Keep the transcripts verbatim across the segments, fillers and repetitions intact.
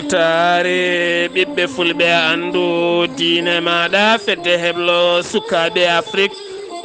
Taare ɓiɓɓe fulɓe, anndu diine maaɗa, fedde heblo sukaaɓe Afrik.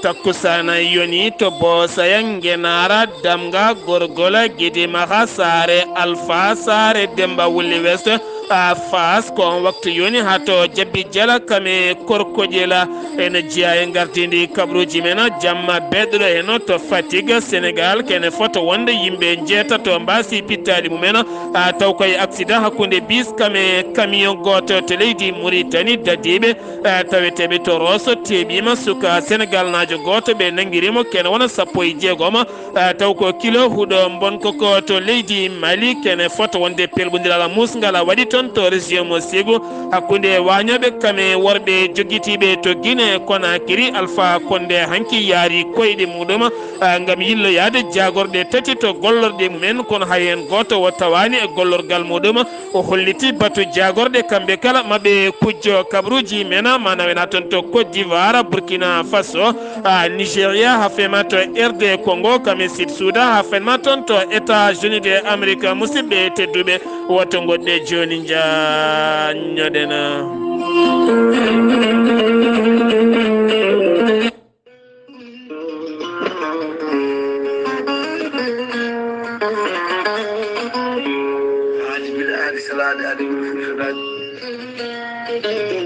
Takkusaana yoni to Boosaya, Ngenaara, Damga, Gorgola, Gidimaxa, Saare Alfa, Saare Demba Wuli West, a Faas. Ko on waktu yoni haa to Jabbi Jala, kame Korkoƴela. Ene jeyaa e ngardiindi kabaruuji men, jamma beeɗuɗo heno to Fatick, Senegal. Kene foto wonde yimɓe njeetato mbaasi pittaali mumen, a, taw koye accident hakkunde bis kame camion gooto to leydi Mauritanie. Dadiiɓe, a, taweteeɓe to Rosso teeɓiima suka Senegalnaajo gooto, ɓe nanngiri mo, kene wona sappo e jeegom. A, taw ko kilo huɗo mbonko ko to leydi Mali. Kene foto wonde pelɓondiral musngal a waɗi toon to région mo Ségou, hakkunde waañooɓe kame worɓe jogitiiɓe to Guinée Conakry. Alpha Condé hanki yaari koyɗe muɗum, a, ngam yilloyaade jaagorɗe tati to gollorɗe mumen, kono hay heen gooto o tawaani e gollorgal muɗum. O holliti batu jaagorɗe kamɓe kala maɓɓe kujjo kabaruuji men, mana wena toon to Côte d'Ivoire, Burkina Faso, a, Nigeria, haa fema to R D Congo, kame Sud Soudan, haa fema toon to États-Unis de Amérique. Musidɓe tedduɓe, woto ngoɗɗe jooni njaññoɗen.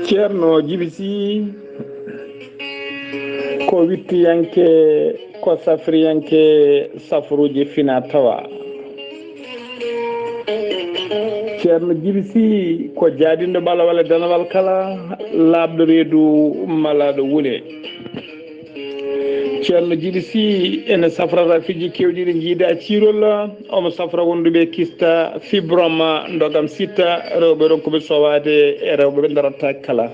Ceerno Jibi Sy ko wittiyanke, ko safriyanke safruuji fina tawa. Ceerno Jibi Sy ko jaadinɗo ɓalawal e danawal kala, laaɓɗo reedu malaaɗo wule. Ceerno Jibi Sy ene safra rafiji kewɗi ɗi jiida ciirol, omo safra wonduɓe kista, fibrome, ndogam sitta, rewɓe ronkuɓe sowaade e rewɓe ɓe darattaake kala.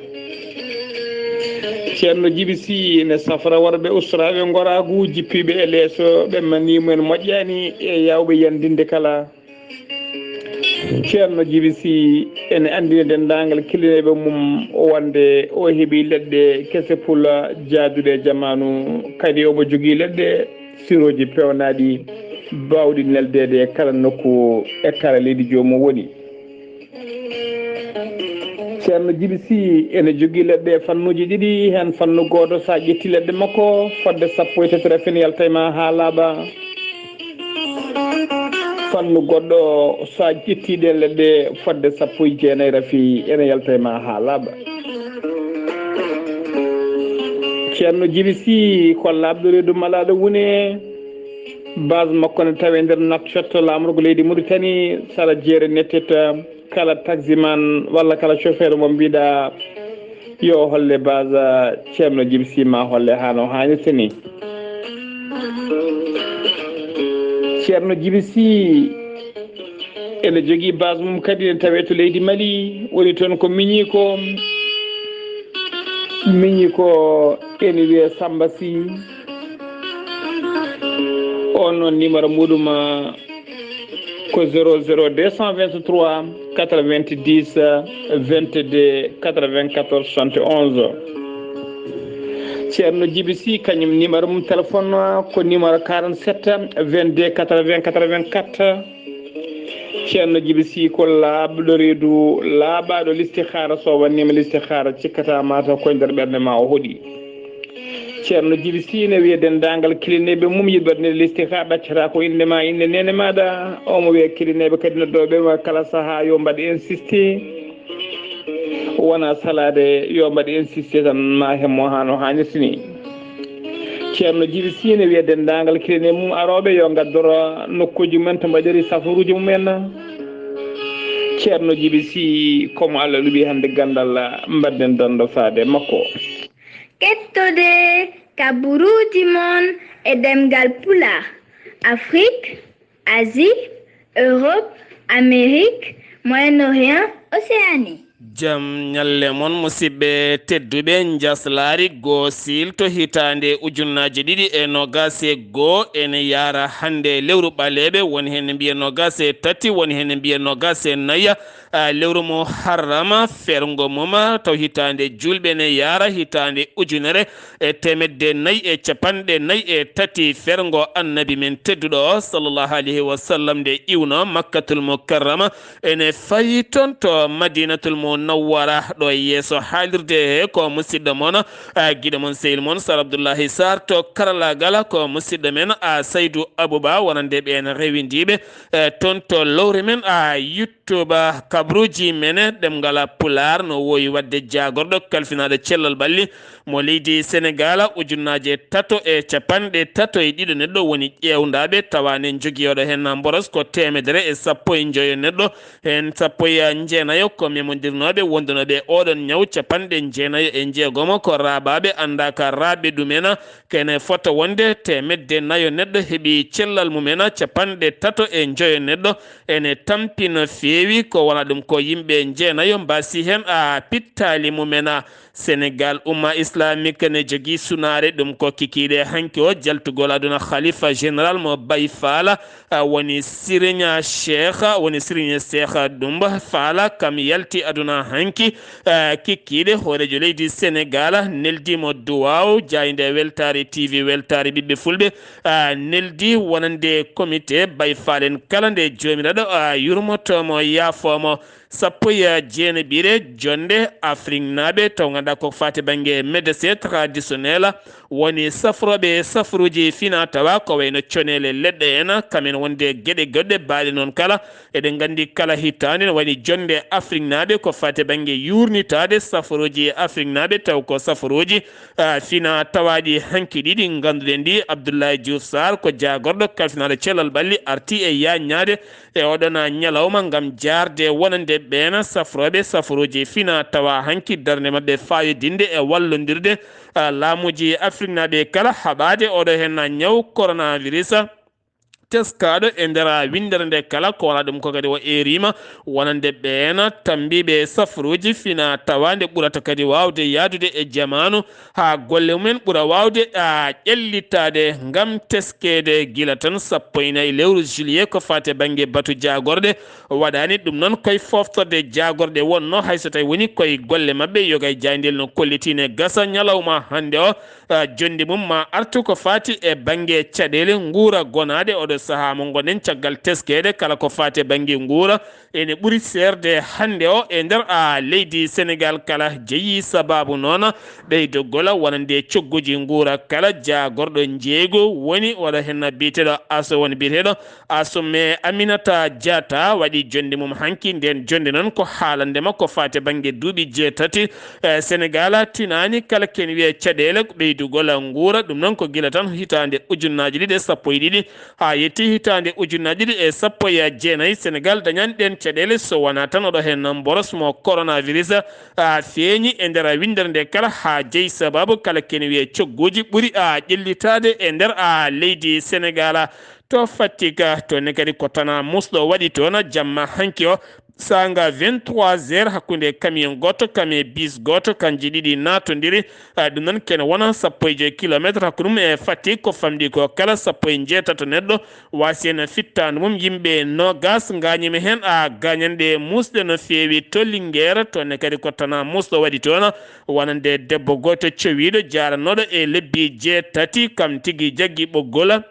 Ceerno Jibi Sy ene safra worɓe ustoraaɓe ngoraagu, jippiiɓe e leeso, ɓe manii mumen moƴƴaani e yaawɓe yandinde kala. Ceerno Jibi Sy ene anndina denndaangal killineeɓe mum wonde o heɓi leɗɗe kese pula jaaduɗe e jamaanu, kadi omo jogii leɗɗe sirooji peewnaaɗi baawɗi neldeede e kala nokku e kala leydi joomum woni. Ceerno Jibi Sy ene jogii leɗɗe e fannuuji ɗiɗi, heen fannu gooto, so a ƴetti leɗɗe makko, fodde sappo e tati rafin yalta e ma haa laaɓa. Fannu goɗɗo, so a ƴetti ɗe leɗɗe, fodde sappo e jeenayi rafi ene yalta e ma haa laaɓa. Ceerno Jibi Sy ko laaɓɗo reedu malaaɗo wune. Base makko ne tawe nder Nouakchott, laamorgo leydi Mauritanie, sara jeere Nettet. Kala taximan walla kala chauffeur mo mbiɗa yo holle base Ceerno Jibi Sy, ma holle haa no haanirta ni. Ceerno Jibi Sy ene jogii base mum kadi, ene tawee to leydi Mali, woni toon ko miñi ko, miñi ko ene wiyee Samba Sy. On noon numéro muɗum, ah, ko zéro zéro deux cent vingt-trois quatre-vingt-dix vingt-deux quatre-vingt-quatorze soixante et onze. Ceerno Jibi Sy, kañum numéro mum téléphone ko numéro quarante-sept vingt-deux quatre-vingts quatre-vingt-quatre. Ceerno Jibi Sy ko laaɓɗo reedu, laaɓaaɗo listihaara. So wannima listihaara, cikkata mataw koye nder ɓernde ma o hoɗi. Ceerno Jibi Sy ne wiya denndaangal kilineeɓe mum yiɗɓe waɗde listihaara, ɗaccata ko innde ma, innde neene maaɗa. Omo wiya kilineeɓe kadi noddooɓe ma kala sahaa yo mbaɗ insisté. Wona salaade, yo mbaɗ insisté tan, ma hemmo haa no haanirta ni. Ceerno Jibi Sy ne wiya denndaangal kilineeɓe mum arooɓe yo ngaddoro nokkuuji mumen to mbaɗiri safaruuji mumen. Ceerno Jibi Sy ko mo Allah luɓi hannde ganndal, mbaɗden dando faade makko. Kettode kabaruuji mon e ɗemngal Pulaar, Afrik, Asie, Europe, Amérique, Moyen-Orient, Océanie. Jam ñalle mon, musidɓe tedduɓe. Njaslaari goo siil to hitaande ujunnaaje ɗiɗi e noogaas e goo ene yaara hannde e lewru ɓaleeɓe, woni heen ne mbiya noogaas e tati, woni heen ne mbiya noogaas e nayi, a, lewru mo harrama, ferngo mum, taw hitaande juulɓe ne yaara hitaande ujunere e teemedde nayi e capanɗe nayi e tati, ferngo Annabi men tedduɗo o, sallallahu alayhi wa sallam, nde iwno Makkatul Mukarrama, ene fayi toon to Madinatul Munawwara. Ɗo e yeeso haalirde he ko musidɗo mon, a, giɗo mon, sehil mon, Sar Abdullahi Sar. To karalaagal ko musidɗo men, a, Saydu Abuba, wonande ɓeen rewindiiɓe, e, toon to lowre men, a, YouTube, kabruuji men ɗemngal Pulaar, no woowi waɗde jaagorɗo kalfinaaɗo cellal ɓalli mo leydi Senegaal, ujunnaaje tato e capanɗe tato e ɗiɗo neɗɗo woni ƴeewndaaɓe, tawa ne njogii oɗo heen mboros ko teemedere e sappo e njoyo neɗɗo, heen sappo e njeenayo ko memondirnooɓe wondunooɓe e oɗon ñaw, capanɗe jeenayo e njeegomo ko raaɓaaɓe anndaaka raaɓe ɗumen, kene fota wonde teemedde nayo neɗɗo heɓi cellal mumen, capanɗe tato e njoyo neɗɗo ene tampi no feewi, ko wona ɗum ko yimɓe jeenayo mbaasi heen, a, pittaali mumen. Senegaal, umma islamique ne jogii sunaare, ɗum ko kikiiɗe hanki o jaltugol aduna, khalifa général mo Baye Fall, a, woni Serigne Cheikh, woni Serigne Cheikh Dumba Fall, kam yalti aduna hanki, a, kikiiɗe hooreejo leydi Senegaal neldi mo duwaaw, jaaynde weltaare T V, weltaare ɓiɓɓe fulɓe, a, neldi wonande comité Baye Fall en kala nde Joomiraaɗo, a, yurmoto mo, yaafo mo. Sappo e jeenaɓiire jonnde Afriknaaɓe, taw ngannduɗaa ko faati bannge médecin traditionnel, woni safrooɓe safruuji fina tawa ko wayno coneele leɗɗe en, kamen wonde geɗe goɗɗe baaɗe noon kala. Eɗen nganndi kala hitaande no waɗi jonnde Afriknaaɓe ko faati bannge yuurnitaade safruuji Afriknaaɓe, taw ko safruuji, a, fina tawaaɗi hanki ɗiɗi. Ngannduɗen ɗi, Abdoulaye Diouf Sarr ko jaagorɗo kalfinaaɗo cellal ɓalli arti e yaajnaade e oɗon ñalawma ngam jaarde wonande ɓeen safrooɓe safruuji fina tawa hanki darnde maɓɓe faayodinde e wallondirde, a, laamuuji Afriknaaɓe kala haɓaade oɗo heen ñaw coronavirus teskaaɗo e nder winndere nde kala, ko wona ɗum ko kadi o eeriima wonande ɓeen tammbiiɓe safruuji fina tawa nde ɓurata kadi waawde yahdude e jamaanu haa golle mumen ɓura waawde, a, ƴellitaade ngam teskeede gila tan sappo e nayi lewru juillet ko faati e bannge batu jaagorɗe. Waɗaani ɗum noon koye fooftorde jaagorɗe wonnoo, hay so tawi woni koye golle maɓɓe, yoga e jaayndiel no kolliti ne gasa ñalawma hannde o, a, jonnde mum ma artu ko faati e bannge caɗeele nguura gonaade oɗo sahaa mo ngonɗen caggal teskeede kala ko faati e bannge nguura. Ene ɓuri seerde hannde o e nder, a, leydi Senegaal kala jeyi sababu noon ɓeydogol wonande cogguji nguura kala jaagorɗo njeeygu woni oɗo heen biyeteeɗo Aso, woni biyeteeɗo Asome Aminata Diatta waɗi jonnde mum hanki. Ndeen jonnde noon ko haalande ma ko faati bannge duuɓi jeetati, e, Senegaal tinaani kala ken wiye caɗeele ɓeydugol nguura. Ɗum noon ko gila tan hitaande ujunnaaji ɗiɗi e sappo e ɗiɗi haa yetti hitaande ujunnaaji ɗiɗi e sappo e jeenayi, Senegaal dañani ɗeen caɗeele so wonaa tan oɗo heen mboros mo coronavirus, a, feeñi e nder winndere nde kala haa jeyi sababu kala ken wiye cogguuji ɓuri, a, ƴellitaade e nder, a, leydi Senegaal. To Fatick, toon ne kadi ko tana musɗo waɗi toon jamma hanki o, saanga vingt-trois heures, hakkunde camion gooto, camion bus gooto, kanji ɗiɗi naatondiri. A, ɗum noon kene wona sappo e joy kilometre hakkunde mum e Fatick, ko famɗi ko kala sappo e jeetato neɗɗo waasi heen fittaandu mum. Yimɓe noogas ngaañiima heen, a, gaañanɗe muusɗe no feewi. To Linguère, toon ne kadi ko tana musɗo waɗi toon, wonande debbo gooto cowiiɗo jaaranooɗo e lebbi jeetati, kam tigi jaggi ɓoggol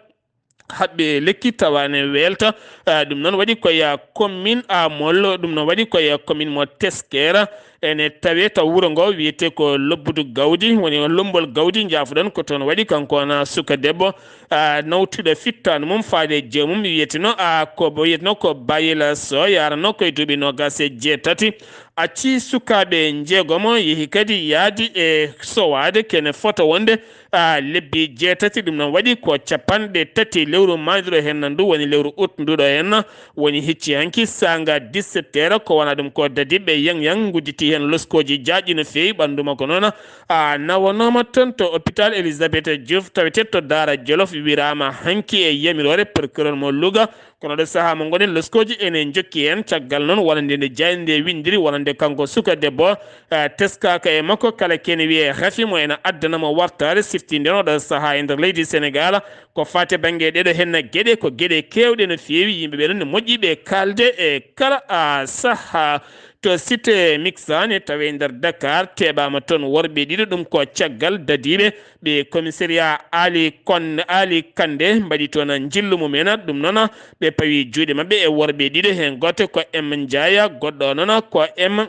haɓɓi e lekki tawa ne weelta. Ah, ɗum noon waɗi ko e commune Amol, ɗum noon waɗi ko e commune mo Teskera. Ene tawe taw wuro ngo wiyete ko Lobbudu Gawdi, woni Lombol Gawdi, njaafuɗon ko toon waɗi kanko wona suka debbo, ah, nawtuɗo fittaandu mum faade e jeymu mum, wiyeteno, ah, ko bo wiyeteno ko Bayela Sow, yarano ko e duuɓi noogas e jeetati. Acci sukaaɓe njeegomo yehi kadi yaadi e sowaade kene fota wonde a, lebbi jeetati. Ɗum noon waɗi ko capanɗe tati lewru maayduɗo heen ndu, woni lewru août nduɗo heen, woni hecci hanki saanga dix-sept heures, ko wona ɗum ko dadiɓe yang yang ngudditi heen loskooji jaajɗi no feewi. Ɓanndu makko noon, a, nawanaama toon to hôpital Elisabeth Diouf, tawetee to Daara Jolof, wiraama hanki e yamiroore procureur mo Louga. Kono ɗo sahaa mo ngoɗen, loskooji ene njokki heen. Caggal noon, wonande nde jaaynde nde winndiri, wonande kanko suka debbo, eh, teskaaka e makko, kala kene wiyee rafi mo ene addana mo wartaare siftinde oɗo sahaa e nder leydi Senegaal. Ko faati bannge ɗeɗo heen geɗe, ko geɗe keewɗe no feewi. Yimɓe ɓe noon ne moƴƴi ɓe kaalde e kala, ah, sahaa. To Cité Mixane, tawi e nder Dakar, teɓaama toon worɓe ɗiɗo, ɗum ko caggal dadiiɓe ɓe commissariat Ali Kon-, Ali Kande mbaɗi toon njillu mumen. Ɗum noon, ɓe pawi juuɗe maɓɓe e worɓe ɗiɗo, heen gooto ko M Ndiaye, goɗɗo noon ko M,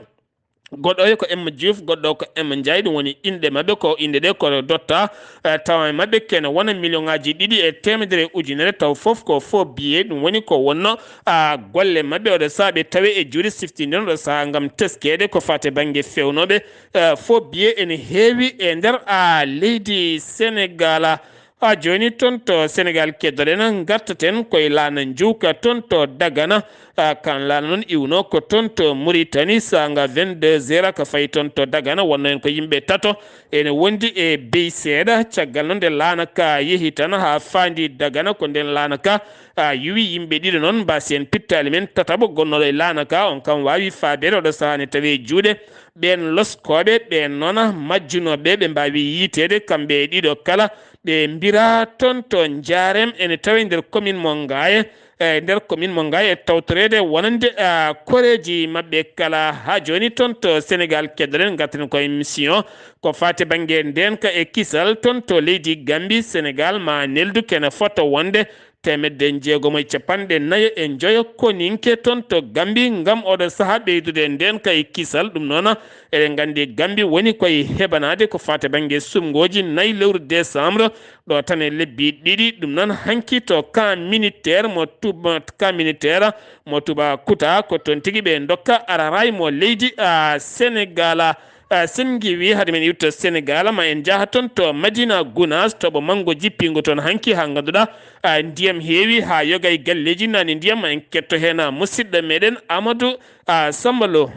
goɗɗo o ko M Diouf, goɗɗo ko M Ndiaye. Ɗum woni inɗe maɓɓe, ko inɗe ɗe ko dotta, eh, tawa e maɓɓe kene wona million ŋaaji ɗiɗi e teemedere ujunere, taw fof ko faux billet. Ɗum woni ko wonno, ah, golle maɓɓe. Oɗo sahaa ɓe tawe e juuɗe siftinde oɗo sahaa ngam teskeede ko faati bannge fewnooɓe, eh, faux billet ene heewi e nder, ah, leydi Senegaal. Haa jooni toon to Senegaal keddoɗen, ngartaten koye laana njuuka toon to Dagana. Ah, kan laana noon iwno ko toon to Mauritanie, saanga vingt-deux heures ka fayi toon to Dagana, wonno en ko yimɓe tato ene wondi e beyi seeɗa. Caggal noon nde laana ka yehi tan haa faandi Dagana, ko nden laana ka, ah, yuwi yimɓe ɗiɗo noon, mbasi en pittaali men tataɓo gonnooɗo e laana ka, on kam waawi faabeede oɗo sahaa ne tawi e juuɗe ɓeen loskooɓe, ɓeen noon majjunooɓe, ɓe mbaawi yiiteede kamɓe e ɗiɗo kala. Ɓe mbira toon to Njaarem, ene tawi nder commune mo Ngaaye, e nder commune mo Ngaaye, e tawtoreede wonande, ah, koreeji maɓɓe kala. Haa jooni toon to Senegaal keddoɗen, ngarten ko émission ko faati bannge ndeenka e kisal toon to leydi Gambi. Senegaal ma neldu kene fota wonde teemedde jeegom e capanɗe nayo e njoyo koninke toon to Gambi, ngam oɗo sahaa ɓeydude ndeenka e kisal. Ɗum noon, eɗen nganndi Gambi woni koye heɓanaade ko faati bannge suɓngooji nayi lewru décembre ɗo tan e lebbi ɗiɗi. Ɗum noon, hanki to camp militaire mo Touba, camp militaire mo Touba Kouta, ko toon tigi ɓe ndokka araray mo leydi, ah, Senegaal. Ah, sen ngiwi hade men iwto Senegaal, ma en njaha toon to Madina Gounass, toɓo manngo jippingo toon hanki haa ngannduɗaa, ah, ndiyam heewi haa yoga e galleeji nani ndiyam. Ma en ketto heen, ah, musidɗo meɗen Amadou, ah, Samba Lo.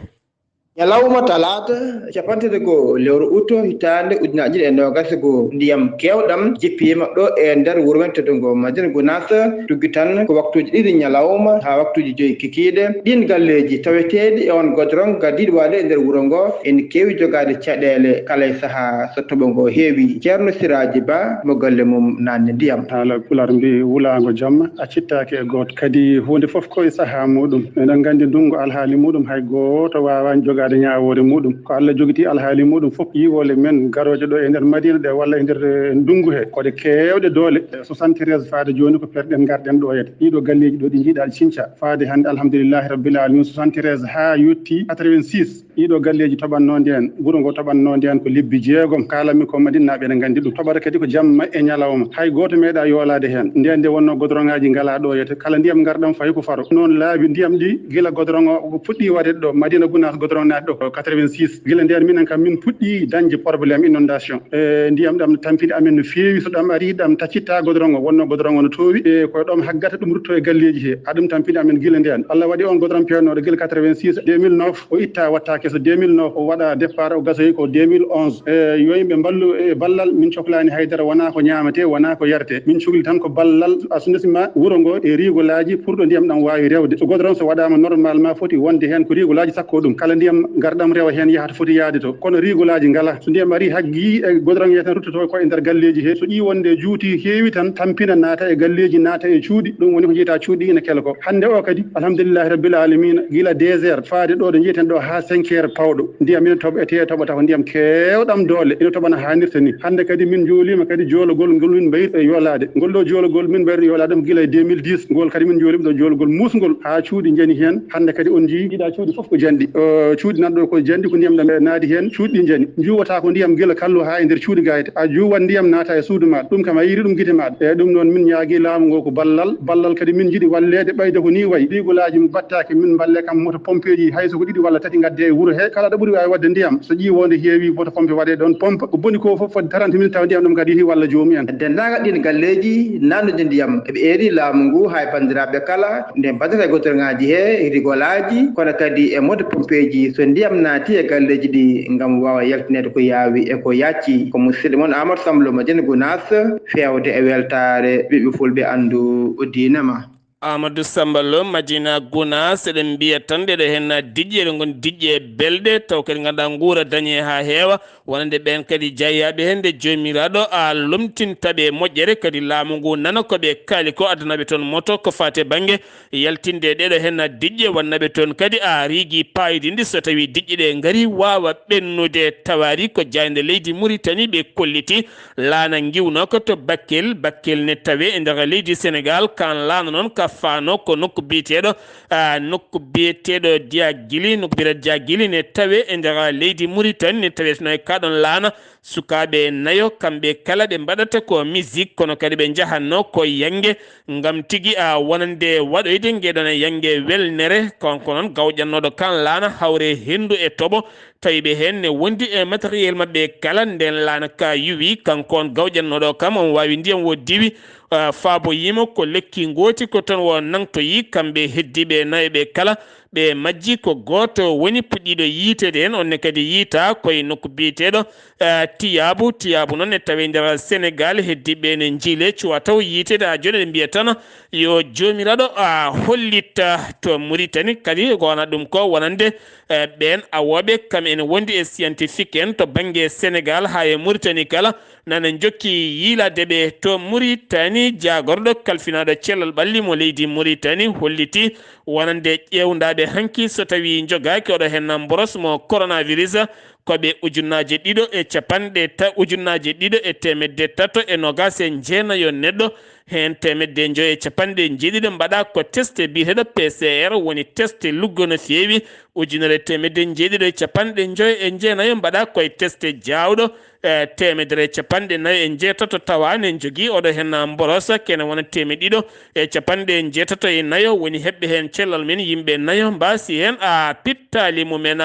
Ñalawma talaata, capantati ko lewru uto hitaande ujunaaji ɗiɗi e noogas e goo, ndiyam keewɗam jippiima ɗo e nder wuro men teddugo Madina Gounass, tuggi tan ko waktuuji ɗiɗi ñalawma haa waktuuji joyi kikiiɗe. Ɗiin galleeji taweteeɗi e on godorong gardiiɗo waɗde e nder wuro ngo ene keewi jogaade caɗeele kala e sahaa so toɓo ngo heewi. Ceerno Siraaji Ba mo galle mum naatni ndiyam. Haala Pulaar mbiyi wulaango jamma a cittaaki e gooto. Kadi huunde fof ko e sahaa muuɗum. Eɗen nganndi ndunngu alhaali muuɗum hay gooto waawaani jogaade ñaawoore muuɗum. Ko Allah jogitii alhaali muuɗum fof. Yiwoole men garooje ɗo e nder Madina ɗe walla e nder, eh, ndunngu he, ko ɗe keewɗe doole. Soixante-treize faade jooni ko perɗen ngarɗen ɗo yete. Ɗiɗo galleeji ɗo ɗi njiɗaa cinca. Faade hannde, alhamdulillahi rabbil alamin, soixante-treize haa yotti quatre-vingt-six. Ɗiɗo galleeji toɓannoondi en, wuro ngo toɓannoondi en ko lebbi jeegom. Kaalanmi ko Madinnaaɓe ene nganndi ɗum. Toɓata kadi ko jamma e ñalawma. Hay gooto meeɗaa yoolaade heen. Ndeen nde wonnoo godorongaaji ngalaa ɗo yete. Kala ndiyam ngarɗam fayi ko faro. Noon laabi ndiyam ɗi gila godorong o ko fuɗɗii waɗeede ɗo. Madina Gounass godorong naati ɗo ko quatre-vingt-six. Gila ndeen minen kam min puɗɗii dañde problème inondation. E ndiyam ɗam tampini amen no feewi. So ɗam arii, ɗam taccittaa godorong o. Wonnoo godorong o no toowi. E ko ɗoon haggata ɗum rutto e galleeji he. Haa ɗum tampini amen gila ndeen. Allah waɗi on godorong peewnooɗo gila quatre-vingt-six, deux mille neuf, o ittaa waɗtaa keso. Deux mille neuf o waɗa départ, o gasoyi ko deux mille onze. E yo yimɓe mballu e ballal, min coklaani haydara, wonaa ko ñaametee, wonaa ko yaretee. Min cokli tan ko ballal, a so ndesima wuro ngo e rigolaaji pour ɗo ndiyam ɗam waawi rewde. So godorong so waɗaama normalement foti wonde heen ko rigolaaji sakko ɗum. Kala ndiyam ngarɗam rewa heen yahata foti yahde to. Kono rigolaaji ngalaa. So ndiyam arii haggii e godorong he tan ruttoto ko e nder galleeji he. So ƴii wonde juuti heewi tan tampina naata e galleeji, naata e cuuɗi. Ɗum woni ko njiytaa cuuɗi ina kela ko. Hannde o kadi, alhamdulillahi rabbil alamina, gila deux heures faade ɗo ɗo njiyeten ɗo haa cinq heures pawɗo. Ndiyam ina toɓetee, toɓata ko ndiyam keewɗam doole. Ina toɓana haa nirta ni. Hannde kadi min njuuliima kadi joologol ngol min mbayri e yoolaade. Ngol ɗo joologol min mbayri yoolaade ɗum gila e deux mille dix. Ngol kadi min njuuliima ɗo joologol muusngol haa cuuɗi njani heen. Hannde kadi on njiyii ɗiɗa cuuɗi fof ko janɗi. O, Cuuɗi nanɗo ko janɗi, ko ndiyam ɗam naati heen, cuuɗi ɗi njani. Njuwata ko ndiyam gila kallo haa e nder cuuɗi gayde. A juwat ndiyam naata e suudu ma. Ɗum kam a yiiri ɗum gite ma. Eyyi, ɗum noon min ñaagi laamu ngo ko ballal. Ballal kadi min njiɗi walleede ɓayda ko ni wayi. Rigolaaji mbattaaki min mballe kam moto pompeeji hay so ko ɗiɗi walla tati ngadde e wuro he. Kala ɗo ɓuri waawi waɗde ndiyam. So ƴiiwoonde heewi moto pompe waɗe ɗoon pompe. Ko boni ko fof fodde trente minutes tawa ndiyam ɗam kadi yehi walla joomum en. Denndaangal ɗiin galleeji naatnude ndiyam, eɓe eeri laamu ngu haa e banndiraaɓe kala. Nde mbaɗata e gotorŋaaji he, rigolaaji, kono kadi e moto pompeeji, so ndiyam naati e galleeji ɗi, ngam waawa yaltineede ko yaawi e ko yaacci. Ko musidɗo mon Amadou Samb Lomadiene Gounass, feewde e weltaare ɓiɓɓe fulɓe anndu diina ma. Amadou Samba Lo, Madina Gounass, eɗen mbiya tan ɗeɗo heen diƴƴe, eɗe ngoni diƴƴe belɗe, taw kadi ngannduɗaa nguura dañe haa heewa, wonande ɓeen kadi jeyaaɓe heen nde Joomiraaɗo a lomtinta ɓe moƴƴere, kadi laamu ngu nana ko ɓe kaali ko, addanaɓe toon moto ko faati e bannge yaltinde ɗeɗo heen diƴƴe, wannaɓe toon kadi a riigi paayidindi so tawi diƴƴe ɗe ngari waawa ɓennude. Tawaari ko jaaynde leydi Muritani ɓe kolliti, laana ngiwnooka to Bakkel. Bakkel ne tawe e nder leydi Senegaal. Kaan laana noon ka faano ko nokku biyeteeɗo, ah, nokku biyeteeɗo Diagili, nokku biyeteeɗo Diagili ne tawe e nder leydi Muritani, ne tawe no e kaɗon laana. Sukaaɓe nayo, kamɓe kala ɓe mbaɗata ko musique, kono kadi ɓe njahatno ko yannge ngam tigi a wonande waɗoyde ngeɗon e yannge welnere. Kanko noon gawƴannooɗo kaan laana hawre henndu e toɓo, tawi ɓe heen ne wondi e matériel maɓɓe kala. Ndeen laana ka yuwi, kanko on gawƴannooɗo kam, on waawi ndiyam wo diwi, ah, faaboyiima ko lekki ngooti ko toon wo nangtoyi. Kamɓe heddiiɓe nayo ɓe kala, ɓe majji ko gooto woni puɗɗiiɗo yiiteede heen, on ne kadi yiita koye nokku biyeteeɗo, eh, Tiyaabu. Tiyaabu noon ne tawi nder Senegaal, heddiiɓe ne njiile cuwa taw yiiteede haa jooni. Eɗen mbiya tan yo Joomiraaɗo a hollit, ah, to Muritani kadi ko wona ɗum ko wonande, eh, ɓeen awooɓe kam ene wondi e scientifique en to bannge Senegaal haa e Muritani kala, nana njokki yiilaade ɓe to Muritani. Jaagorɗo kalfinaaɗo cellal ɓalli mo leydi Muritani holliti wonande ƴeewndaaɓe hanki so tawi njogaaki oɗo heen mboros mo coronavirus, ko ɓe ujunnaaje ɗiɗo e capanɗe ta-, ujunnaaje ɗiɗo e teemedde tato e noogaas e jeenayo neɗɗo, heen teemedde njoyo e capanɗe njeeɗiɗo mbaɗa ko test biyeteeɗo P C R, woni test luggo no feewi, ujunere e teemedde njeeɗiɗo e capanɗe njoyo e jeenayo mbaɗa koye test jaawɗo, e teemedere e capanɗe nayo e njeetato tawa ne njogii oɗo heen mborosa kene wona teemeɗɗe ɗiɗo e capanɗe njeetato e nayo woni heɓɓe heen cellal men, yimɓe nayo mbaasi heen a pittaali mumen.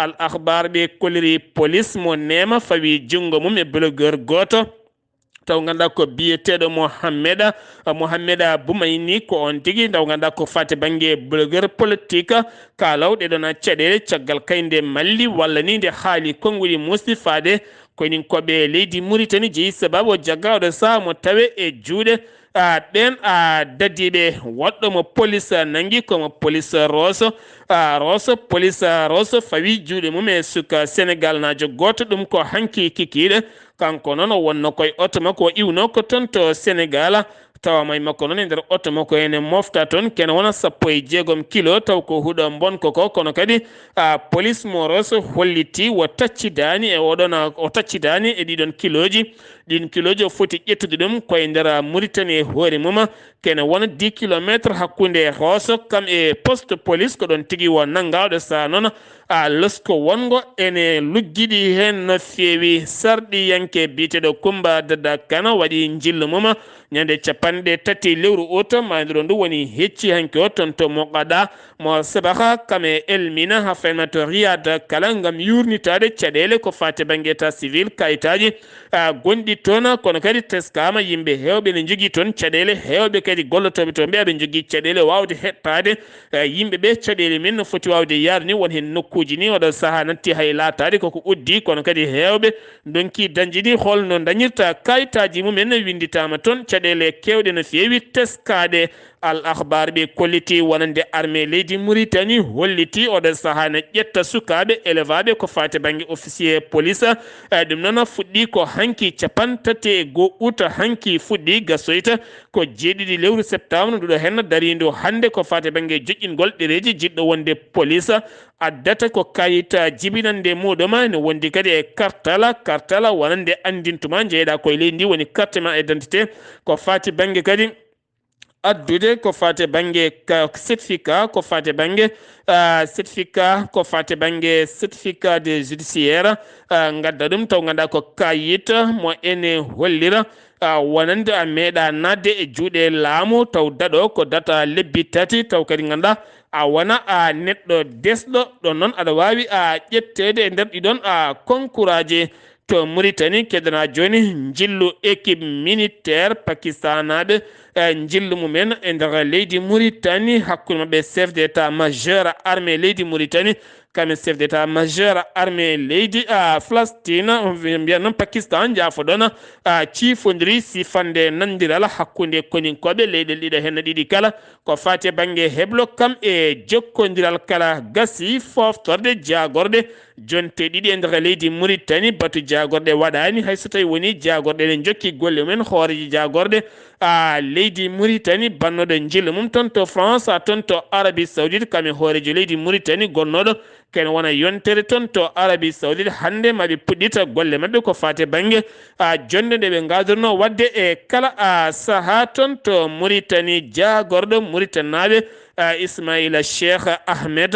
Al Akhbar ɓe kolliri police mo Neema fawi junngo mum e blogueur gooto. Taw ngannduɗaa ko biyeteeɗo Mohammeda, Mohammeda Boumayni, ko on tigi, taw ngannduɗaa ko faati bannge blogueur politique, kaalawɗe ɗon caɗeele caggal kay nde malli walla ni nde haali konnguɗi muusɗi faade koyninkooɓe leydi Muritani jeyi sababu o jagga oɗo sahaa mo tawe e juuɗe, a, ɓeen, a, dadiiɓe. Woɗɗo mo police nanngi ko mo police Rosso, a, Rosso, police Rosso fawi juuɗe mum e suka Senegaalnaajo gooto, ɗum ko hanki kikiiɗe. Kanko noon o wonno koye oto makko, o iwno ko toon to Senegaal. Tawa may makko noon e nder oto makko ene mofta toon kene wona sappo e jeegom kilo, taw ko huɗo mbonko ko, kono kadi, a, police mo Rosso holliti o taccidaani e oɗon, o taccidaani e ɗiɗon kilooji. Ɗiin kilooji o foti ƴettude ɗum koye nder Muritani e hoore mum, kene wona dix kilomètres hakkunde Rosso kam e poste police, ko ɗoon tigi o nanngaa. Oɗo sahaa noon, a, losko wonngo ene luggiɗi heen no feewi. Sarɗiyanke biyeteeɗo Kumba Dada Kana waɗi njillu mum ñande capanɗe tati lewru ut, maayndiro ndu woni hecci hanki o toon to Muqada mo Sabaha kam e Elmina haa fayma to Riyad kala ngam yuurnitaade caɗeele ko faati bannge état civil, kayitaaji, a, gonɗi toon, kono kadi teskaama yimɓe heewɓe ne njogii toon caɗeele, heewɓe kadi gollotooɓe toon ɓe aɓe njogii caɗeele waawde heɓtaade, a, yimɓe ɓe caɗeele men no foti waawde yaade ni. Won heen nokkuuji ni oɗo sahaa natti hay laataade koko uddi, kono kadi heewɓe ndonki dañde ni holno dañirta kayitaaji mumen winnditaama toon caɗeele keewɗe no feewi teskaade. Al Akhbar ɓe kolliti wonande armée leydi Muritani holliti oɗo sahaa ne ƴetta sukaaɓe élevaaɓe ko faati bannge officier police. Eh, ɗum noon fuɗɗi ko hanki capanɗe tati e goo ut hanki fuɗɗi gasoyta ko jeeɗiɗi lewru septembre nduɗo heen dariindu hannde ko faati bannge joƴƴingol ɗereeji jiɗɗo wonde police addata ko kayit jibinannde muɗum ne wondi kadi e kartala, kartala wonande anndintuma njeeɗa koye leydi ndi woni carte ma identité ko faati bannge kadi addude ko faati e bannge ka-, certificat, ko faati e bannge, ah, certificat, ko faati e bannge certificat de judiciaire, ah, ngadda ɗum taw ngannduɗaa ko kayit mo ene hollira, ah, wonande a meeɗa naatde e juuɗe laamu, taw daɗo ko data lebbi tati, taw kadi ngannduɗaa a wona a neɗɗo desɗo, ɗon noon aɗa waawi a ƴetteede e nder ɗiɗon a konkuraaji. To Mauritanie, keɗoɗaa jooni njillu équipe militaire pakistanaaɓe, eh, njillu mumen e nder leydi Mauritanie, hakkunde maɓɓe chef d'état majeur armée leydi Mauritanie, kam e chef d'état majeur armée leydi, ah, Palestine, mbiyan noon Pakistan, njaafoɗon, ah, ciifondiri sifande nanondiral hakkunde koninkooɓe leyɗe ɗiɗe heen ɗiɗi kala, ko faati e bannge heblo kam e jokkondiral kala gasi fooftorde jaagorɗe jonte ɗiɗi e nder leydi Mauritanie. Batu jaagorɗe waɗaani, hay so tawii wonii jaagorɗe ɗe njokki golle mumen. Hooreejo jaagorɗe, a, leydi Mauritanie, bannooɗo njillu mum toon to France, a, toon to Arabie Saoudite, kam e hooreejo leydi Mauritanie gonnooɗo kene wona yontere toon to Arabie Saoudite. Hannde maa ɓe puɗɗita golle maɓɓe ko faati e bannge, a, jonnde nde ɓe ngaadornoo waɗde e kala, a, sahaa toon to Mauritanie. Jaagorɗo Mauritanaaɓe, a, Ismaila Cheikh Ahmed,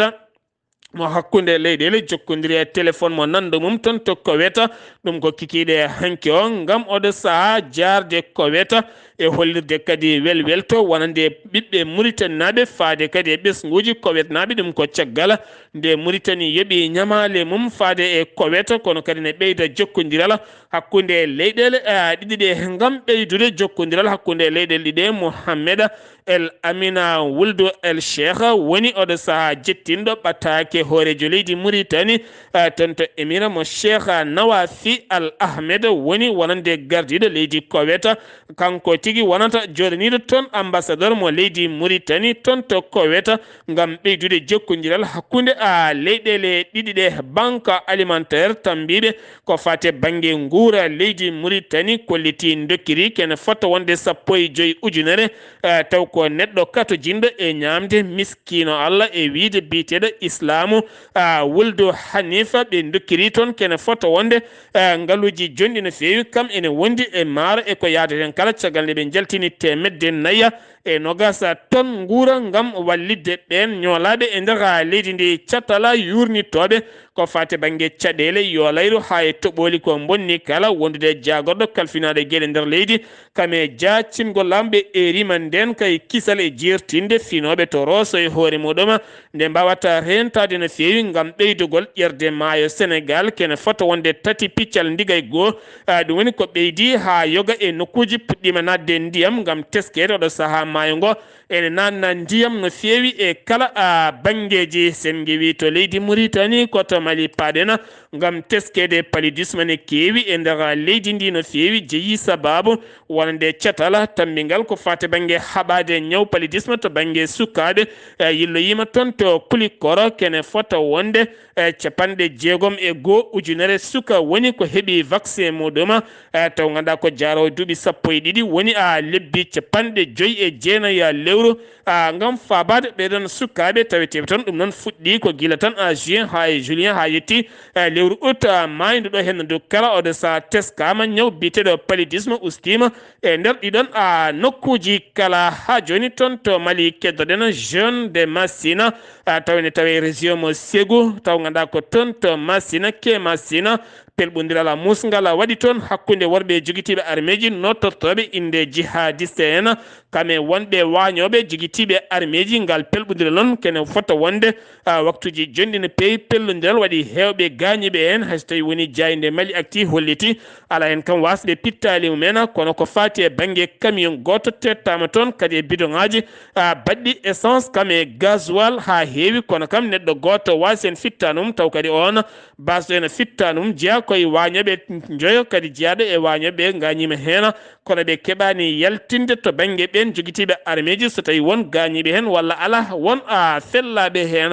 mo hakkunde leyɗeele jokkondiri e téléphone mo nanndo mum toon to Koweït. Ɗum ko kikiiɗe hanki o ngam oɗo sahaa jaarde Koweït e hollirde kadi welwelto wonande ɓiɓɓe Mauritanie naaɓe faade kadi e ɓesnguuji Koweït naaɓe. Ɗum ko caggal nde Mauritanie yoɓi ñamaale mum faade e Koweït, kono kadi ne ɓeyda jokkondiral hakkunde leyɗeele, eh, ɗiɗi ɗe ngam ɓeydude jokkondiral hakkunde leyɗeele ɗiɗe. Mohamed El Amina Wuldu El Cheikh woni oɗo sahaa jettinɗo ɓattaake hooreejo leydi Mauritanie, eh, toon to Emira mo Cheikh Nawafi Al Ahmed woni wonande gardiiɗo leydi Koweït. Kanko tigi wonata jooɗaniiɗo toon ambassadeur mo leydi Mauritanie toon to Koweït ngam ɓeydude jokkondiral hakkunde, a, leyɗeele ɗiɗi ɗe. Banque alimentaire tambiiɓe ko faati e bannge nguura leydi Mauritanie kolliti ndokkiri kene fota wonde sappo e joy ujunere, eh, taw ko neɗɗo katojinɗo e ñaamde miskiino Allah e wiyde biyeteeɗo Islaamu, a, Wuldu Hanifa. Ɓe ndokkiri toon kene fota wonde, eh, ngaluuji jonɗi no feewi, kam ene wondi e maaro e ko yaadata heen kala, caggal nde ɓe njaltini teemedde nayi e nogas ton nguura ngam wallitde ɓeen ñoolaaɓe e nder leydi ndi. Catala yuurnitooɓe ko faati bannge caɗeele yoolayru haa e toɓooli ko mbonni kala wondude e jaagorɗo kalfinaaɗo e geɗe nder leydi, kam e jaacingol lamɓe e rima ndeen kay kisal e jeertinde finooɓe to Rooso e hoore muɗum, nde mbaawata reentaade no feewi ngam ɓeydugol ƴerde maayo Senegaal, kene fota wonde tati piccal ndiga e goo. A, ɗum woni ko ɓeydi haa yoga e nokkuuji puɗɗiima naatde ndiyam ngam teskeede oɗo sahaa maayo ngo ene naatna ndiyam no feewi e kala, a, banngeeji. Sen ngewi to leydi Mauritanie, ko to Mali paaɗen ngam teskeede paludisme ne keewi e nder leydi ndi no feewi, jeyi sababu wonande catal tammbingal ko faati bannge haɓaade ñaw paludisme to bannge sukaaɓe, e, yilloyiima toon to Kulikoro, kene fota wonde, e, capanɗe jeegom e goo ujunere suka woni ko heɓi vaccin muɗum, e, taw ngannduɗaa ko jaaroowo duuɓi sappo e ɗiɗi woni, a, lebbi capanɗe joy e jeenayi, a, lewru, a, ngam faabaade ɓeeɗoon sukaaɓe taweteeɓe toon. Ɗum noon fuɗɗii ko gila tan, a, juin haa e juillet haa yetti, e, lewru août, a, maaydu ɗo heen ndu kala oɗo sahaa teskaama ñaw biyeteeɗo paludisme ustiima e nder ɗiɗon, a, nokkuuji kala. Haa jooni toon to Mali keddoɗen jeune de Massina, a, taw ene tawee région mo Ségou, taw ngannduɗaa ko toon to Massina, ke Massina, pelɓondiral musngal waɗi toon hakkunde worɓe jogitiiɓe armeeji nootortooɓe innde jihadiste en, kam e wonɓe waañooɓe jogitiiɓe armeeji. Ngal pelɓondiral noon kene fota wonde, a, waktuuji jonɗi no peewi. Pellondiral waɗi heewɓe gaañiiɓe heen, hay so tawii woni jaaynde Mali Actu holliti alaa heen kam waasɓe pittaali mumen, kono ko faati e bannge camion gooto teettaama toon kadi e bidoŋaaji, a, baɗɗi essence kam e gasoil haa heewi, kono kam neɗɗo gooto waasi heen fittaandu mum, taw kadi oon baasɗo ene fittaandu mum jeyaa ko e waañooɓe njoyo kadi jeyaaɗo e waañooɓe gaañiima heen, kono ɓe keɓaani yaltinde to bannge ɓeen jogitiiɓe armeeji so tawii won gaañiiɓe heen walla alaa, won, a, fellaaɓe heen.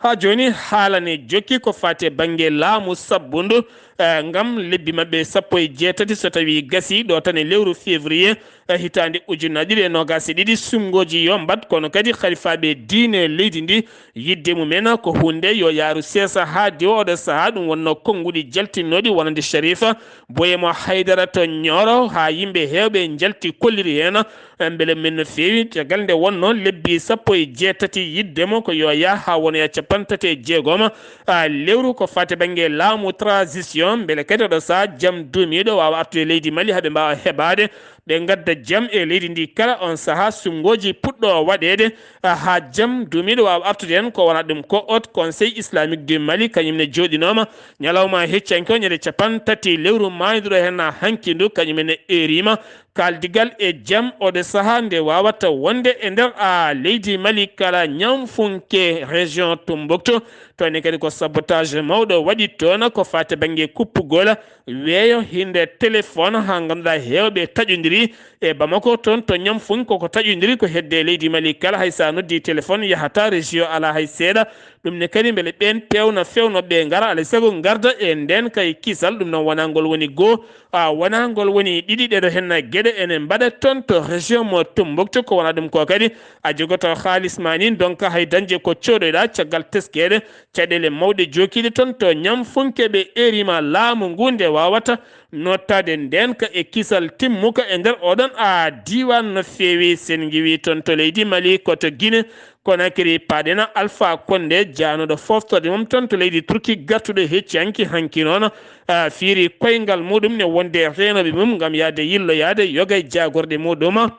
Haa jooni haala ne jokki ko faati e bannge laamu sabbundu, eh, ngam lebbi maɓɓe sappo e jeetati, so tawii gasii ɗo tan e lewru février, eh, hitaande ujunaaji ɗiɗi e noogaas e ɗiɗi, suɓngooji yo mbaɗ, kono kadi halifaaɓe diine leydi ndi, yiɗde mumen ko huunde yo yahru seesa haa diwa oɗo sahaa. Ɗum wonnoo konnguɗi jaltinnooɗi wonande Sharifa Boyemo Haydara to Ñooro, haa yimɓe heewɓe njalti kolliri heen, eh, mbele men no feewi. Caggal nde wonnoo lebbi sappo e jeetati yiɗde mo ko yo yah haa wonoya capanɗe tati e jeegom, ah, lewru ko faati bannge laamu transition, mbele kadi oɗo sahaa jam duumiiɗo waawa artude leydi Mali haa ɓe mbaawa heɓaade, ɓe ngadda jam e leydi ndi kala. On sahaa suɓngooji puɗɗo waɗeede, ah, haa jam duumiiɗo waawa artude heen. Ko wona ɗum ko Haut Conseil Islamique du Mali, kañum ne jooɗinooma ñalawma heccanke o ñande capanɗe tati lewru maayduɗo heen hanki ndu, kañum ne eeriima kaaldigal e jam oɗo sahaa nde waawata wonde e nder, ah, leydi Mali kala, ñamfunke région Tombouctou. Toon ne kadi ko sabotage mawɗo waɗi toon ko faati bannge kuppugol weeyo hinde téléphone, haa ngannduɗaa heewɓe taƴondiri e Bamako toon to ñamfunke koko taƴondiri ko hedde leydi Mali kala. Hay so a noddi téléphone yahata, régie alaa hay seeɗa. Ɗum ne kadi mbele ɓeen peewna feewnooɓe ngara, alaa sago ngarda e ndeen kay kisal. Ɗum noon wonaa ngol woni goo, a wonaa ngol woni ɗiɗi. Ɗeɗo heen geɗe ene mbaɗa toon to région mo Tombouctou. Ko wona ɗum ko kadi a jogoto haalis ma ni, donc hay dañde ko coodoyɗa caggal teskeede caɗeele mawɗe jookiiɗe toon to ñamfunke. Ɓe eeriima laamu ngu nde waawata nottaade ndeenka e kisal timmuka e nder oɗon a diiwaan no feewi. Sen ngiwi toon to leydi Mali, ko to Guinée Conakry paaɗen Alpha Condé, jaanooɗo foftorde mum toon to leydi Turki, gartuɗo hecci hanki, hanki noon, a, fiiri koyngal muɗum ne wonde reenooɓe mum ngam yahde yilloyaade yoga e jaagorɗe muɗum.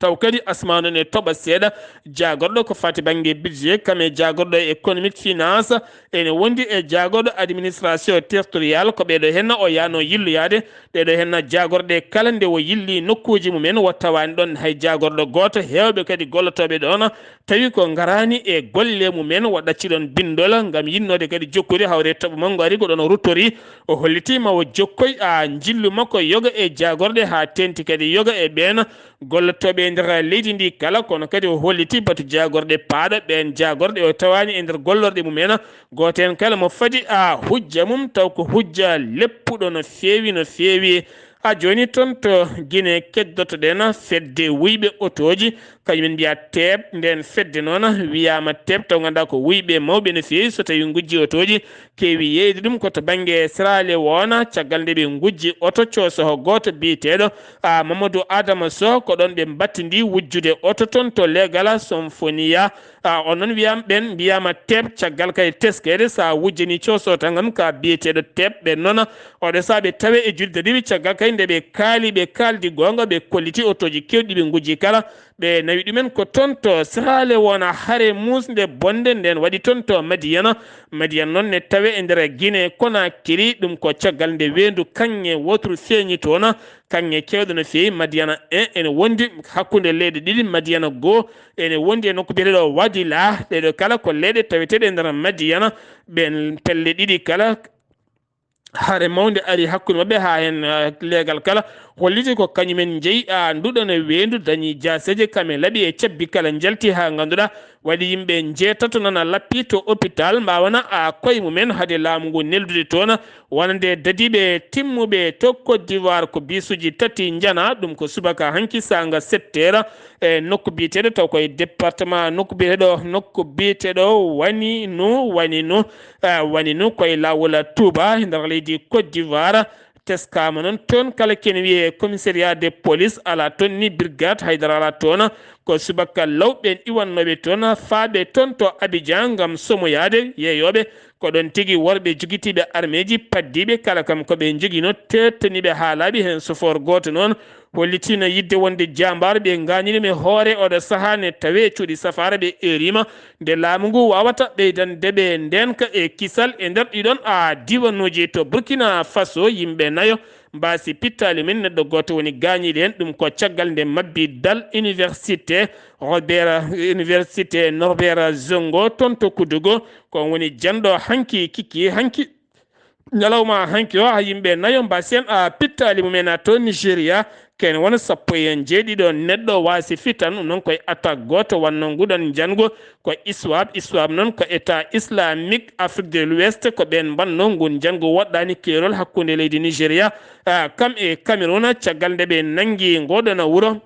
Taw kadi asmaanu ne toɓa seeɗa. Jaagorɗo ko fati bannge budget, kam e jaagorɗo économique finance, ene wondi e jaagorɗo administration territoriale. Ko ɓeeɗo henna o yaano yilloyaade. Ɗeeɗo henna jaagorɗe kala nde o yilli nokkuuji mumen, o tawaani ɗoon hay jaagorɗo gooto. Heewɓe kadi gollotooɓe ɗoon tawi ko ngaraani e golle mumen, o ɗacci ɗoon binndol ngam yinnoode kadi jokkude hawre toɓo makko ari ko ɗoon o ruttori. O holliti ma o jokkoy a njillu makko yoga e jaagorɗe haa teenti kadi yoga e ɓeen gollotooɓe e nder leydi ndi kala, kono kadi o holliti batu jaagorɗe paaɗa. Ɓeen jaagorɗe o tawaani e nder gollorɗe mumen gooto heen kala mo fadi a hujja mum, taw ko hujja leppuɗo no feewi, no feewi. A jooni toon to Guinée keddotoɗen fedde wuyɓe otooji, kañum en mbiya teep. Ndeen fedde noon wiyaama teep, taw ngannduɗaa ko wuyɓe mawɓe no feewi. So tawii ngujji otooji keewi yeeyde ɗum ko to bannge Sierra Leone, caggal nde ɓe ngujji oto coosoho gooto biyeteeɗo, a, Mamadou Adama Sow, ko ɗoon ɓe mbattindi wujjude oto toon to Legala Somfonia. A, on noon wiyaama, ɓeen mbiyaama teep, caggal kay teskeede, so a wujjanii coosoho tan kam ka biyeteeɗo teep. Ɓeen noon oɗo sahaa ɓe tawe e juuɗe tati, caggal kay nde ɓe kaali, ɓe kaaldi goonga, ɓe kolliti otooji keewɗi ɓe ngujji kala. Ɓe nawi ɗumen ko toon to Sierra Leone, hare muusnde bonde ndeen waɗi toon to Madiyana. Madiyana noon ne tawe e nder Guinée Conakry, ɗum ko caggal nde weendu kaŋŋe wooturu feeñi toon. Kaŋŋe keewɗo no feewi, Madiyana un ene wondi hakkunde leyɗe ɗiɗi, Madiyana goo ene wondi e nokku biyeteeɗo Wadila. Ɗeeɗo kala ko leyɗe taweteeɗe e nder Madiyana. Ɓeen pelle ɗiɗi kala, hare mawnde ari hakkunde maɓɓe, haa heen, eh, leegal kala holliti ko kañumen njeyi, a, nduɗo no weendu, dañi jaaseeje, kam e laɓi e cabbi kala njalti, haa ngannduɗaa waɗi yimɓe njeetato nana lappi to hôpital, mbaawana a koye mumen hade laamu ngu neldude toon, wonande dadiiɓe timmuɓe to Côte d'Ivoire ko biisuuji tati njana, ɗum ko subaka hanki saanga sept heures, e nokku biyeteeɗo taw koye département, nokku biyeteeɗo, nokku biyeteeɗo Wanino, Wanino, eh, Wanino koye laawol Touba, e nder leydi Côte d'Ivoire. Teskaama noon toon kala ken wiyee commissariat de police, alaa toon ni brigade, haydara alaa toon. Ko subaka law ɓeen iwannooɓe toon, faaɓe toon to Abidjan ngam somoyaade yeeyooɓe. Ko ɗoon tigi worɓe jogitiiɓe armeeji paddiiɓe kala kam ko ɓe njoginoo, teettaniiɓe haa laaɓi, heen sofoor gooto noon hollitiino yiɗde wonde jaambaar. Ɓe ngaañi ɗum e hoore oɗo sahaa ne tawee cuuɗi safaara, ɓe eeriima nde laamu ngu waawata ɓeydande ɓe ndeenka e kisal e nder ɗiɗon a diwanuuji. To Burkina Faso, yimɓe nayo mbaasi pittaali mum, neɗɗo gooto woni gaañiiɗo heen. Ɗum ko caggal nde mabbi dal université Robert, université Norbert Zongo toon to Koudougou. Ko on woni janɗo hanki kiki, hanki Ñalawma hanki o, ha yimɓe nayo mbasi en, a, pittaali mumen, a, to Nigeria, kene wona sappo e jeeɗiɗo neɗɗo waasi fitan, ɗum noon koye attaque gooto wannoo nguɗon njanngu ko ISWAP. ISWAP noon ko État Islamique Afrique de l'Ouest, ko ɓeen mbannoo ngun njanngu woɗɗaani keerol hakkunde leydi Nigeria, a, kam e Cameroun, caggal nde ɓe nanngi ngoɗon wuro.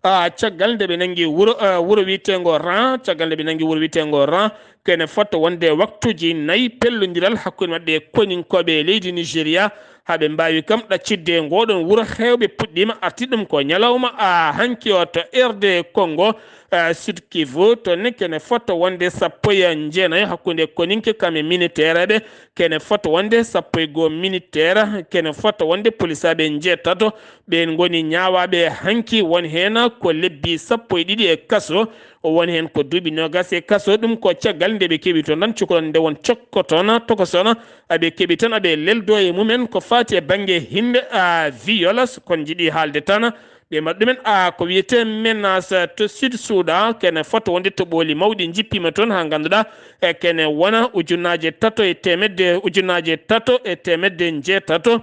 A, caggal nde ɓe nanngi wuro, a, wuro wiyeteengo Ran, caggal nde ɓe nanngi wuro wiyeteengo Ran, kene fota wonde waktuuji nayi pellondiral hakkunde maɓɓe e koninkooɓe e leydi Nigeria, haa ɓe mbaawi kam ɗaccitde ngoɗon wuro. Heewɓe puɗɗiima arti ɗum ko ñalawma, a, hanki o to R D Congo, a, Sud Kivu, to ne kene fota wonde sappo e jeenayo hakkunde koninke kam e miniteereɓe, kene fota wonde sappo e goo miniteer, kene fota wonde polisaaɓe njeetato, ɓeen ngoni ñaawaaɓe hanki, won heen ko lebbi sappo e ɗiɗi e kaso, won heen ko duuɓi noogas e kaso. Ɗum ko caggal nde ɓe keɓi toon tan cukalon nde won cokko toon, tokosoon, aɓe keɓi tan aɓe leldo e mumen ko faati e bannge hinde, a, viol, kon njiɗi haalde tan. Ɓe mbaɗi ɗumen, a, ko wiyetee menace to Sud Soudan, kene fota wonde toɓooli mawɗi njippiima toon haa ngannduɗaa, e kene wona ujunnaaje tato e teemedde, ujunnaaje tato e teemedde njeetato.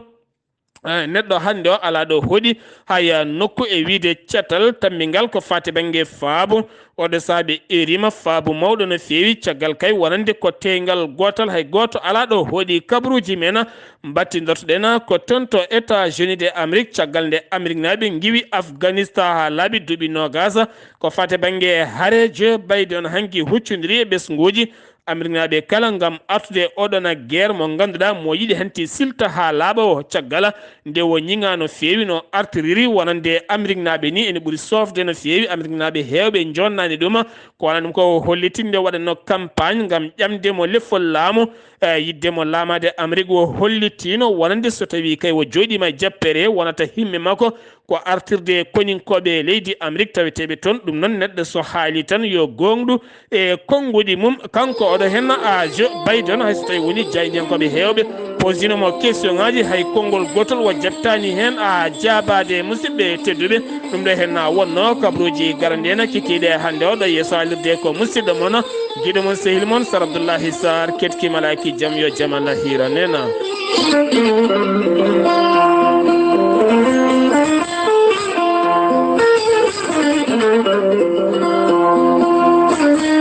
Eh, neɗɗo hannde o alaa ɗo hoɗi, haya nokku e wiyde catal tammbi ngal ko faati bannge faabu. Oɗo saabe erima faabu mawɗo no feewi, caggal kay wonande ko teyngal gootal, hay gooto alaa ɗo hoɗi. Kabaruuji men mbattindortoɗen ko toon to États-Unis de Amérique, caggal nde Ameriknaaɓe ngiwi Afghanistan haa laaɓi duuɓi noogas. Ko faati bannge hare, Joe Biden hanki huccondiri e ɓesnguuji Ameriknaaɓe kala ngam artude e oɗon guerre mo ngannduɗaa mo yiɗi hanti silta haa laaɓa o. Caggal nde o ñiŋaa no feewi no artiriri wonande Ameriknaaɓe ni, ene ɓuri soofde no feewi. Ameriknaaɓe heewɓe njonnaani ɗum, ko wona ɗum ko o holliti nde waɗatnoo campagne ngam ƴamde mo leffol laamu, e yiɗde mo laamaade Amerik. O hollitiino wonande so tawii kay o jooɗiima e jappere, wonata himme makko ko artirde e koninkooɓe e leydi Amerik taweteeɓe toon. Ɗum noon, neɗɗo so haali tan yo goongɗu e konnguɗi mum. Kanko oɗo heen, a, Joe Biden, hay so tawii woni jaayndiyankooɓe heewɓe posino mo question ŋaaji, hay konngol gootol o jaɓtaani heen, a, jaabaade. Musidɓe tedduɓe, ɗum ɗo heen na wonnoo kabaruuji garanɗi en kikiiɗe hannde o ɗo yeeso alirde ko musidɗo mon, giɗo mon, sehil mon, Sar Abdullahi Sarr, ketki malaaki jam, yo jam Allah hiiran en.